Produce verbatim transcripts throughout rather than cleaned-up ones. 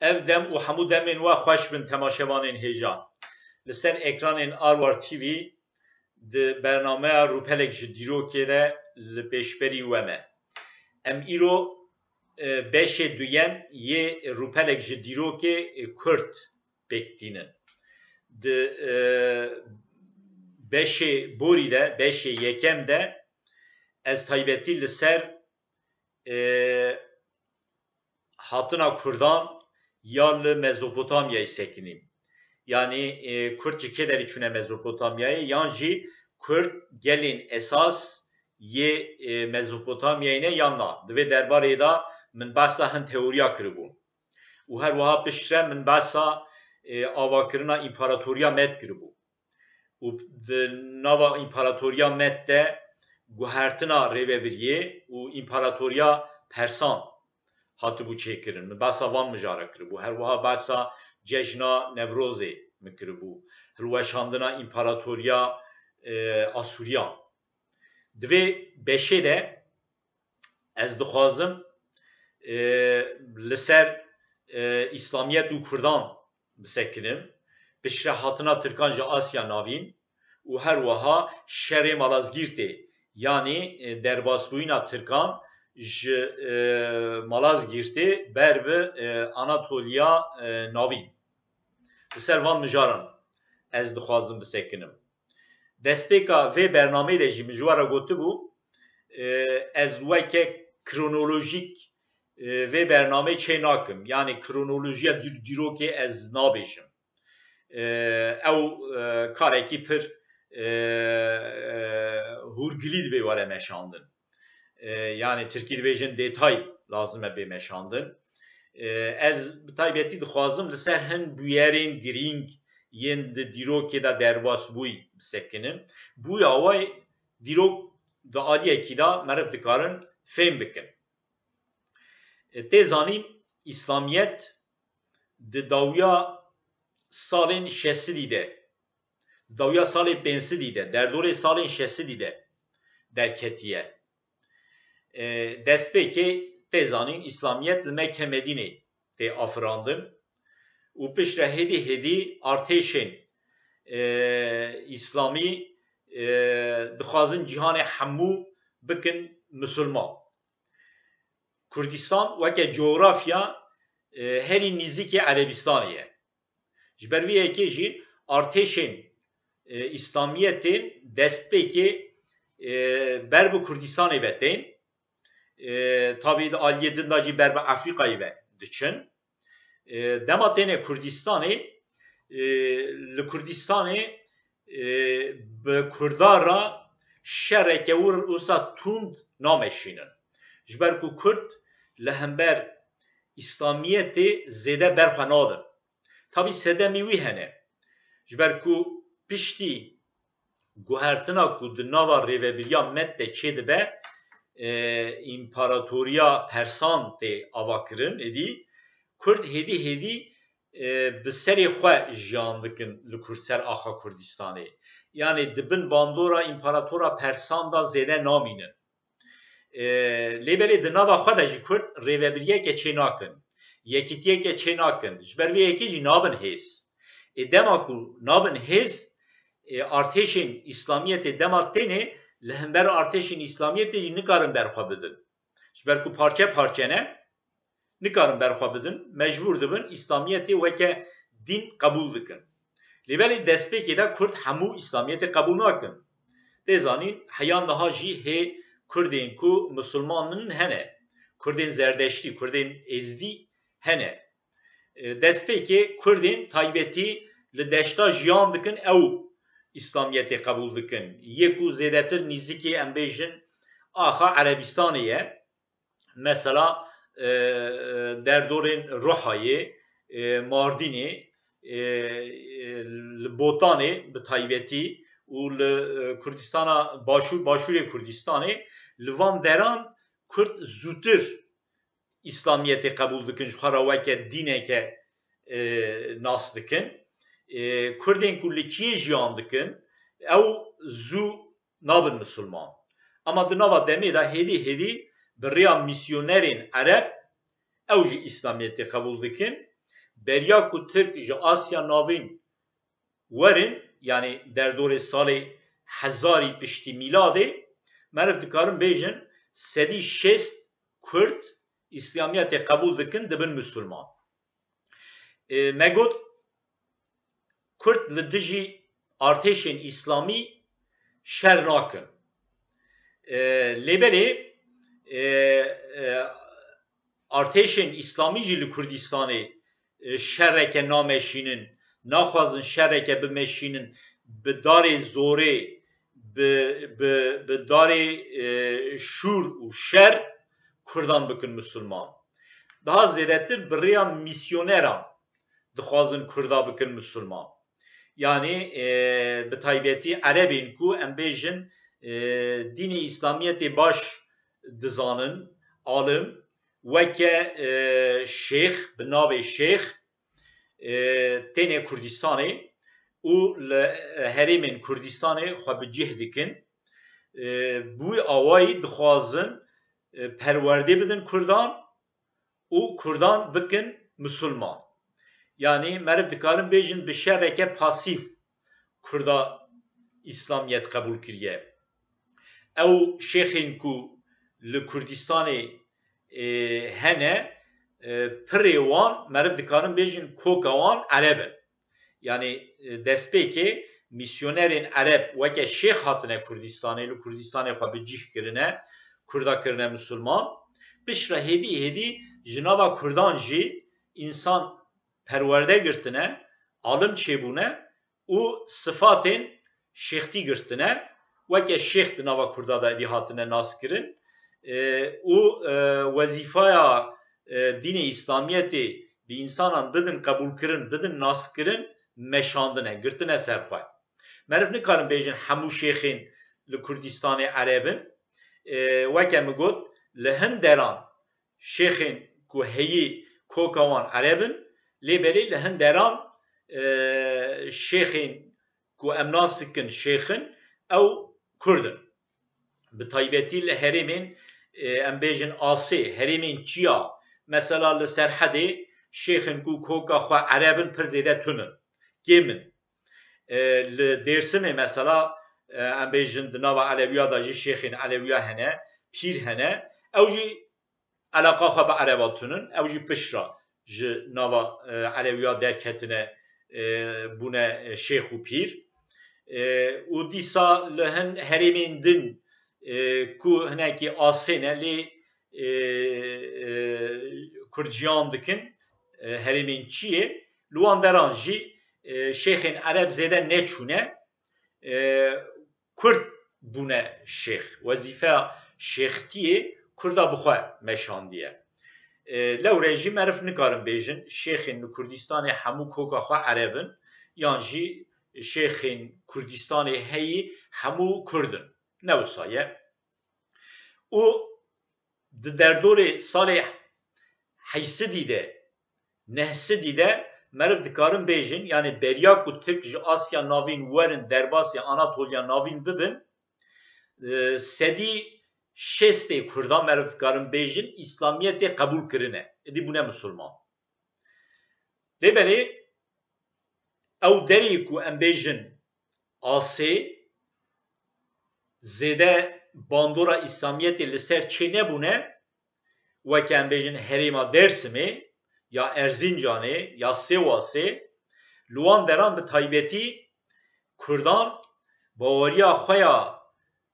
Ev dem û hemû demên we xweş bin temaşevanên hêja. Li ser ekranên Arwar T V di bernameya Rûpelek ji Dîrokê de li pêşberî we me. Em îro, e, beşê duyem yê Rûpelek ji Dîrokê, e, Kurd pêk tînin. Di, e, beşê borî de, beşê yekem de ez taybetî li ser, e, hatina Kurdan ya li Mezopotamyayê sekinîn. Yanî, e, Kurd ji kê derê çûne Mezopotamyayê, yan jî Kurd gelên esas yê, e, Mezopotamyayê ne yan na. Di vê derbarê de min behsa hin teoriya kiribû. Û her wiha piştre min behsa, e, avakirina împaratoriya Med kiribû. Û di nava împaratoriya Med de guhertina rêvebiriyê û împaratoriya Persan hatibû çêkirin. Min behsa van mijara kiribû. Her wiha behsa cejna Newrozê min kiribû. Hilweşandina împaratoriya, e, Asûriyan. Di vê beşê de ez dixwazim, e, li ser, e, Îslamiyet û Kurdan bisekinim. Piştre hatina Tirkan ji Asya Navîn û her wiha şerê Malazgîrtê, yanî, e, derbasbûyîna Tirkan ji, e, Malazgîrtê ber bi, e, Anatoliya, e, Navîn. Li ser van mijaran ez dixwazim bisekinim. Destpêka vê bernameyê de jî min ji we re gotibû, e, ez weke kronolojîk, e, vê bernameyê çê nakim. Yanî kronolojiya dîr-, dîrokê ez nabêjim. E, ew, e, karekî pir, e, e, hûrgilî dibe were meşandin. E, yanî tirkî dibêjin detay lazim e bê meşandin. E, ez bi taybetî dixwazim li ser hin bûyerên girîng yên di dîrokê de derbas bûyî bisekinim. Bûya wê dîrok di aliyekî de meriv dikarin fêm bikin. E, tê zanîn, Îslamiyet di dawiya salên şesidî de, di dawiya salê pênc sedî de, derdorê salên şeş sedî de derketiye. E, destpêkê tê zanîn, Îslamiyet li Mekke Medînê tê afirandin û piştre hêdî hêdî artêşên, e, Îslamî, e, dixwazin cîhanê hemû bikin misilman. Kurdistan weke cografya, e, herî nîzîkê Erebistanê ye. Ji ber vê yekê jî artêşên, e, Îslamiyetê destpêkê, e, ber bi Kurdistanê ve tên. E, tabî di aliyê din de jî ber bi Efrîkayê ve diçin. E, dema têne Kurdistanê, e, li Kurdistanê, e, bi Kurda re şereke wir wisa tund nameşînin. Ji ber ku Kurd li hember Îslamiyetê zêde berxwe nadin. Tabî sedemî wî hene. Ji ber ku piştî guhertina ku di nava rêvebiriya Med de çêdibe, e, împaratoriya Persan tê avakirin, êdî Kurd hêdî hêdî, e, bi serê xwe jiyan dikin li Kurd ser axa Kurdistanê. Yanî di bin bandora împaratora Persan de zêde namînin. E, lê belê di nava xwe de jî Kurd rêvebiriyeke çê nakin, yekîtiyeke çê nakin. Ji ber vê yekê jî nabin hêz. Ê dema ku nabin hêz, e, artêşên Îslamiyetê dema têne li hember artêşên Îslamiyetê jî nikarin berxwe bidin. Ji ber ku parçe parçe ne, nikarin berxwe bidin, mecbûr dibin Îslamiyetê weke dîn qebûl dikin. Lê belê destpêkê de Kurd hemû Îslamiyetê qebûl nakin. Tê zanîn, heya niha jî hê Kurdên ku misilman in hene. Kurdên Zerdeştî, Kurdên Êzdî hene. E, destpêkê Kurdên taybetî li deşta jiyan dikin, ew Îslamiyetê qebûl dikin. Yê ku zêdetir nîzikê, em bêjin, axa Erebistanê ye. Mesela, e, e, derdorên Ruhayê, e, Mardînê, e, e, li Botanê bi taybetî û li, e, Kurdistana Başûr, Başûrê Kurdistanê, li van deran Kurd zûtir Îslamiyetê qebûl dikin, ji xwe re weke dîneke, e, nas dikin. E, Kurdên ku li kiyê jiyan dikin, ew zû nabin misilman. Ama di nava demê de hêdî hêdî bi rêya misyonerên Ereb ew jî Îslamiyetê qebûl dikin. Beriya ku Tirk ji Asya Navîn werin, yanî derdorê salê hezarî piştî mîladê, meriv dikarin bêjin sedî şêst Kurd Îslamiyetê qebûl dikin, dibin Misilman. E, me got, Kurd li dijî artêşên Îslamî şer nakin. E, lê belê, e, e, artêşên Îslamî jî li Kurdistanê, e, şereke nameşînin, naxwazin şereke bimeşînin, bi darê zorê, bi, bi, bi darê, e, şûr û şer Kurdan bikin Misilman. Daha zêdetir bi rêya mîsyoneran dixwazin Kurda bikin Misilman. Yanî, e, bi taybetî Erebên ku em bêjin, e, dînê Îslamiyetê baş dizanin, alim, weke, e, şêx, bi navê şêx, e, têne Kurdistanê û li, e, herêmên Kurdistanê xwe bi cih dikin. E, bi wî awayî dixwazin, e, perwerdê bidin Kurdan û Kurdan bikin Misilman. Yanî meriv dikarin bêjin bi şereke pasîf Kurda Îslamiyet qebûl kiriye. Ew şêxên ku li Kurdistanê, e, hene, e, pirê wan meriv dikarin bêjin koka wan Ereb in. Yanî, e, destpêkê mîsyonerên Ereb weke şêx hatine Kurdistanê, li Kurdistanê xwe bi cih kirine, Kurda kirine Misilman. Piştre hêdî hêdî ji nava Kurdan jî însan perwerde girtine, alim çêbûne û sifatên şêxtî girtine, weke şêx di nava Kurda de êdî hatine naskirin, e, û, e, wezîfaya, e, dînê Îslamiyetê bi însanan bidin qebûlkirin, bidin naskirin, meşandine, girtine ser xwe. Meriv nikarin bêjin hemû şêxên li Kurdistanê Ereb in. E, weke min got, li hin deran şêxên ku heyî koka wan Ereb in, lê belê li hin deran, e, şêxên ku em nas dikin şêx in, ew Kurd in. Bi taybetî li herêmên, e, em bêjin asê, herêmên çiya, mesela li Serhedê şêxên ku koka xwe Ereb in pir zêde tun in, kêm in. E, li Dêrsimê mesela, e, em bêjin di nava Elewiya de jî şêxên Elewiya hene, pîr hene. Ew jî eleqa xwe bi Ereba tun in, ew jî piştre ji nava, e, Elewiya derketine, e, bûne, e, şêx û pîr. E, û dîsa li hin herêmên din, e, ku hinekî asê ne, lê, e, e, Kurd jiyan dikin, e, herêmên çiyê, li wan deran jî, e, şêxên Ereb zêde neçûne, e, Kurd bûne şêx. Wezîfeya şêxtiyê Kurda bi xwe meşandiye. E, lewre jî meriv nikarin bêjin, şêxên li Kurdistanê hemû koka xwe Ereb in, yan jî şêxên Kurdistanê heyî hemû Kurd in. Ne wisa ye. Û di derdorê salê heysidî de, nehsidî de meriv dikarin bêjin, yanî beriya ku Tirk ji Asya Navîn werin derbasî Anatoliya Navîn bibin, e, sedî şêstê Kurdan meriv dikarin bêjin Îslamiyetê qebûl kirine. Êdî bûne Misilman. Lê belê ew derê ku em bêjin asê, zêde bandora Îslamiyetê li ser çênebûne, weke em bêjin herêma Dêrsimê, ya Erzincanê, ya Sêwasê, li wan deran bi taybetî Kurdan baweriya xwe ya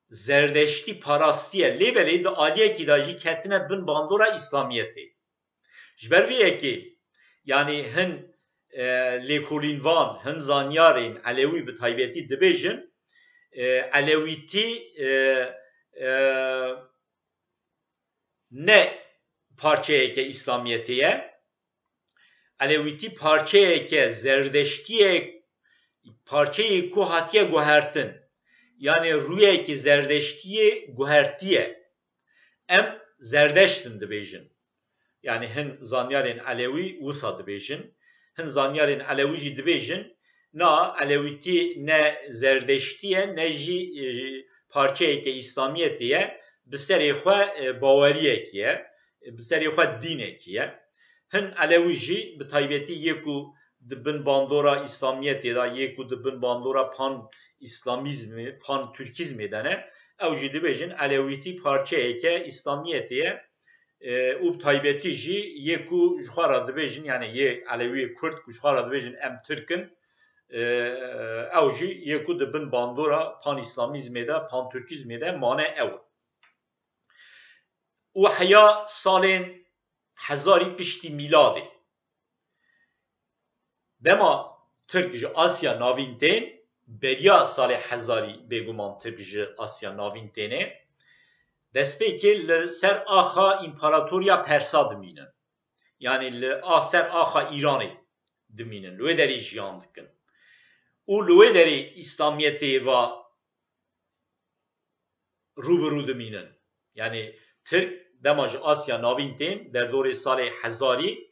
zerdeştî parastiye, lê belê di aliyekî de jî ketine bin bandora Îslamiyetê. Ji ber vê yekê, yanî hin, e, lêkolînvan, hin zanyarên Elewî bi taybetî dibêjin, e, Elewîtî, e, e, ne parçeyeke Îslamiyetê ye. Elewîtî parçeyeke zerdeştî ye, parçeyê ku hatiye guhertin. Yanî rûyekî zerdeştiyê guhertiye. Em zerdeşt in dibêjin. Yanî hin zanyarên Elewî wisa dibêjin. Hin zanyarên Elewî jî dibêjin, na, Elewîtî ne zerdeştî ye, ne jî, e, parçeyeke Îslamiyetê ye, bi serê xwe, e, baweriyekî ye, e, bi serê xwe dînekî ye. Hin Elewî jî bi taybetî yê ku di bin bandora Îslamiyetê de, yê ku di bin bandora pan-îslamîzmê, pan-tirkîzmê de ne, ew jî dibêjin Elewîtî parçeyeke Îslamiyetê ye. E, û bi taybetî jî yê ku ji xwe re dibêjin, yani yê Elewiyê Kurd ku ji xwe re dibêjin em Tirk in, e, ew jî yê ku di bin bandora pan-îslamîzmê de, pan-tirkîzmê de mane ew in. Û heya salên hezarî piştî mîladê. Dema Tirk ji Asya Navîn tên, beriya salê hezarî bêguman Tirk ji Asya Navîn têne, destpêkê li ser axa împaratoriya Persa dimînin. Yanî li a ser axa Îranê dimînin. Li wê derê jiyan dikin. Û li wê derê Îslamiyetê va rû bi rû dimînin. Yanî Tirk dema ji Asya Navîn tên, derdorê salê hezarî,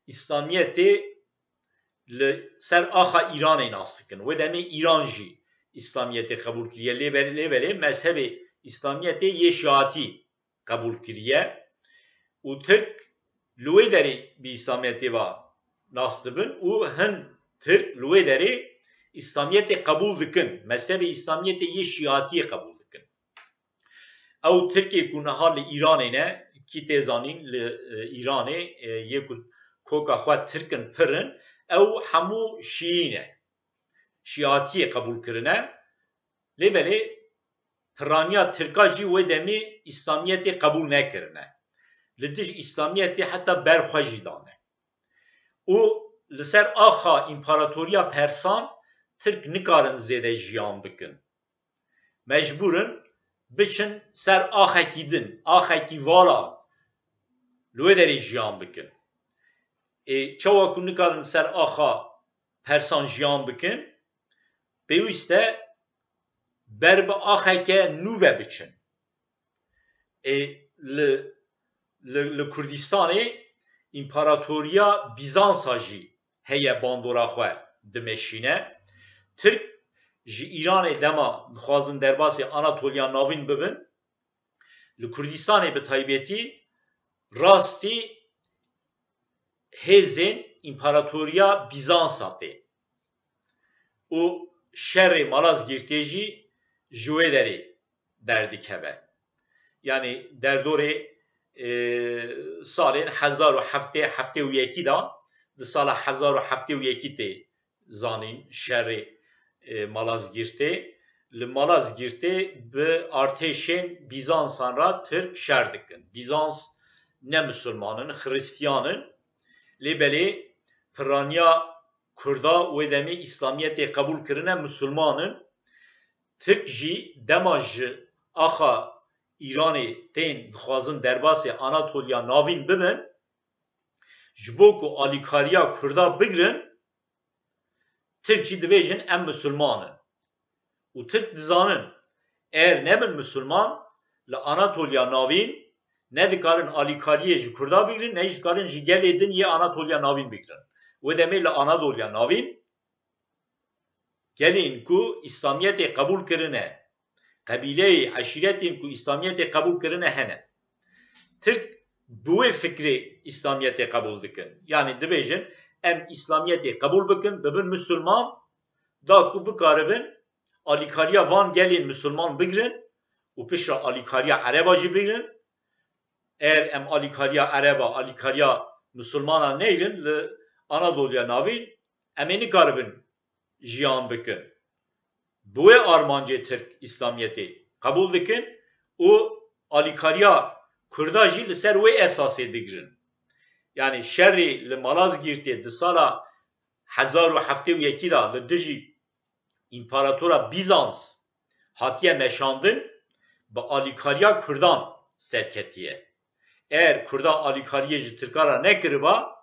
Îslamiyetê li ser axa Îranê nas dikin. Wê demê Îran jî Îslamiyetê qebûl kiriye. Lê belê, lê belê mezhebê Îslamiyetê yê Şiatî qebûl kiriye û Tirk li wê derê bi Îslamiyetê ve nas dibin û hin Tirk li wê derê Îslamiyetê qebûl dikin. Mezhebê Îslamiyetê yê Şiatiyê qebûl dikin. Ew Tirkê ku niha li Îranê ne, kî tê zanîn li, e, Îranê, e, yê ku koka xwe Tirk in pir in, ew hemû Şîî ne. Şiatiyê qebûl kirine. Lê belê piraniya Tirka jî wê demê Îslamiyetê qebûl nekirine. Li dij Îslamiyetê heta ber xwe jî dane. Û li ser axa împaratoriya Persan Tirk nikarin zêde jiyan bikin. Mecbûr in biçin ser axekî din, axekî vala li wê derê jiyan bikin. Ê, çawa ku nikarin ser axa Persan jiyan bikin, pêwîst e ber bi axeke nû ve biçin. Ê, li, li, li Kurdistanê împaratoriya Bîzansa jî heye bandora xwe dimeşîne. Tirk ji Îranê dema dixwazin derbasî Anatoliya Navîn bibin, li Kurdistanê bi taybetî rastî hêzên împaratoriya Bîzansa tê û şerê Malazgîrtê jî ji wê derê derdikeve. Yanî derdorê, e, salên hezar û heftê heftê û yekî de, di sala hezar û heftê û yekî tê zanîn şerê, e, Malazgîrtê. Li Malazgîrtê bi artêşên Bîzansan re Tirk şer dikin. Bîzans ne misilman in, xiristiyan in. Lê belê piraniya Kurda wê demê Îslamiyetê qebûl kirine, misilman in. Tirk jî dema ji axa Îranê tên dixwazin derbasê Anatoliya Navîn bibin, ji bo ku alîkariya Kurda bigrin, Tirk jî dibêjin em misilman in. Û Tirk dizanin, eger nebin misilman, li Anatoliya Navîn ne dikarin alîkariyê ji Kurda bigrin, ne jî dikarin ji gelê din yê Anatoliya Navîn bigrin. Wê demê li Anadoliya Navîn gelên ku Îslamiyetê qebûl kirine, qebîleyê, eşîretên ku Îslamiyetê qebûl kirine hene. Tirk bi wê fikrê Îslamiyetê qebûl dikin. Yanî dibêjin, em Îslamiyetê qebûl bikin, bibin misilman, da ku bikaribin alîkariya van gelên misilman bigrin û piştre alîkariya Ereba jî bigrin. Eger em alîkariya Ereba, alîkariya misilmana neyrin li Anadoliya Navîn, em ê nikaribin jiyan bikin. Bi wê armancê Tirk Îslamiyetê qebûl dikin û alîkariya Kurda jî li ser wê esasê digrin. Yanî şerê li Malazgîrtê di sala hezar û heftê û yekî de li dijî împaratora Bîzans hatiye meşandin, bi alîkariya Kurdan serketiye. Eger Kurda alîkariyê ji Tirka re nekiriba,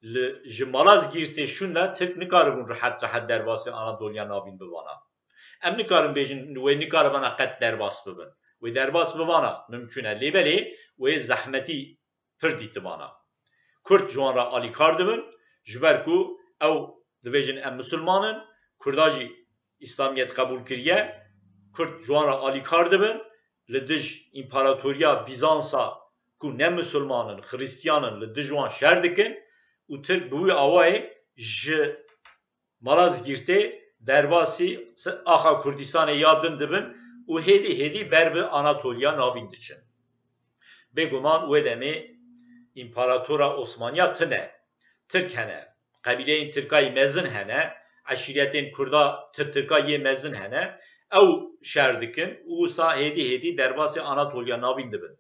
li, ji Malazgîrtê şûnde Tirk nikaribûn rehet rehet derbasê Anadoliya Navîn bibana. Em nikarin bêjin wê nikaribana qet derbas bibin. Wê derbas bibana, mimkûn e. Lê belê wê zehmetî pir dîtibana. Kurd ji wan re alîkar dibin, ji ber ku ew dibêjin em misilman in, Kurda jî Îslamiyet qebûl kiriye, Kurd ji wan re alîkar dibin, li dij împaratoriya Bîzansa ku ne misilman in, xiristiyan in, li dij wan şer dikin û Tirk bi wî awayê ji Malazgirtê derbasî se-, axa Kurdistanê ya din dibin û hêdî hêdî ber bi Anatoliya Navîn diçin. Bêguman wê demê împaratora Osmaniya tine. Tirk hene. Qebîleyên Tirka yê mezin hene. Eşîretên Kurda Tir-, Tirka yê mezin hene. Ew şer dikin û wisa hêdî hêdî derbasê Anatoliya Navîn dibin.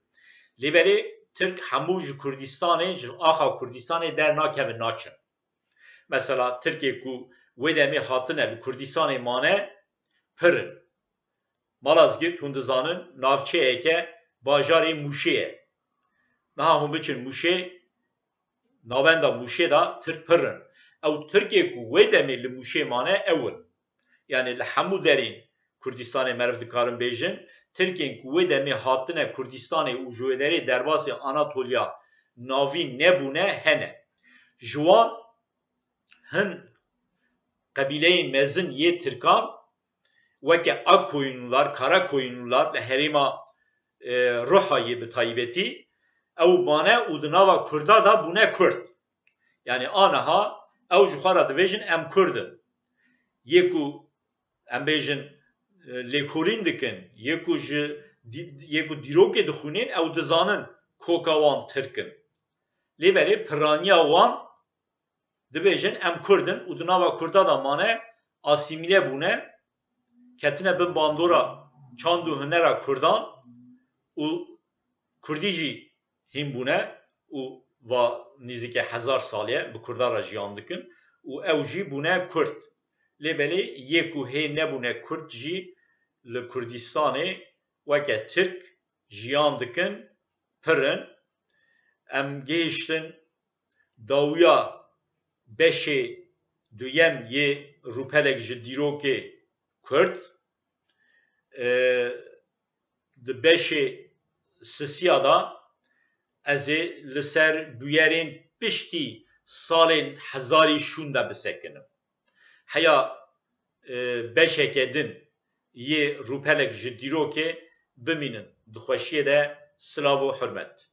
Lê belê Tirk hemû ji Kurdistanê, ji axa Kurdistanê dernakevin, naçin. Mesela Tirkê ku wê demê hatine li Kurdistanê mane pir in. Malazgirt, hûn dizanin, navçeyeke bajarê Mûşê ye. Niha hûn biçin Mûşê, navenda Mûşê de Tirk pir in. Ew Tirkê ku wê demê li Mûşê mane ew in. Yani li hemû derên Kurdistanê meriv dikarin bêjin, Tirkên ku wê demê hatine Kurdistanê û ji wê derê derbasê Anatoliya Navîn nebûne hene. Ji wan hin qebîleyên mezin yê Tirkan weke Akkoyunlular, Karakoyunlular li herêma, e, Ruhayê bi taybetî, ew mane û di nava Kurda de bûne Kurd. Yani aniha ew ji xwe re dibêjin, em Kurd in. Yê ku, em bêjin, e, lêkolîn dikin, yê ku ji dî-, yê ku dîrokê dixwînin, ew dizanin koka wan Tirk in. Lê belê piraniya wan dibêjin, em Kurd in û di nava Kurda de mane, asîmîle bûne, ketine bin bandora çand û hunera Kurdan û Kurdî jî hîn bûne û va nîzîke hezar salî ye bi Kurdan re jiyan dikin û ew jî bûne Kurd. Lê belê yê ku hê nebûne Kurd jî li Kurdistanê weke Tirk jiyan dikin, pir in. Em gihiştin dawiya beşê duyem yê rûpelek ji dîrokê Kurd. E, di beşê sisiya de ez ê li ser bûyerên piştî salên hezarî şûn de bisekinim. Heya, e, beşeke din yê rûpelek ji dîrokê bimînin. Di xweşiyê de, silav û hurmet.